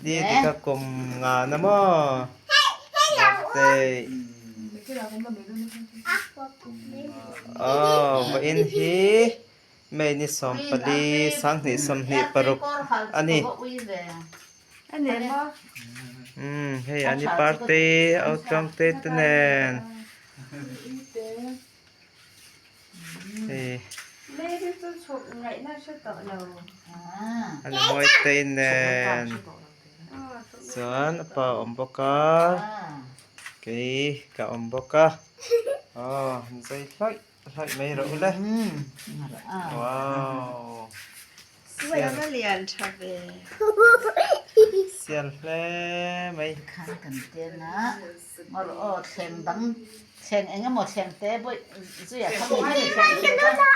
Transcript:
Ni tika kum nga na maw birthday aw vawiin hi May ni 14 2026 a ni. Umm hei ani party autlangte te nen. Hei ani mawi te nen chuan a pa a awm bawk a kei ka awm bawk a aw an zai hlawih hlawih mai rawh ule wow sial hle mai. Thleng eng emaw thleng te bawih zuia kha mi hemi thleng te kha.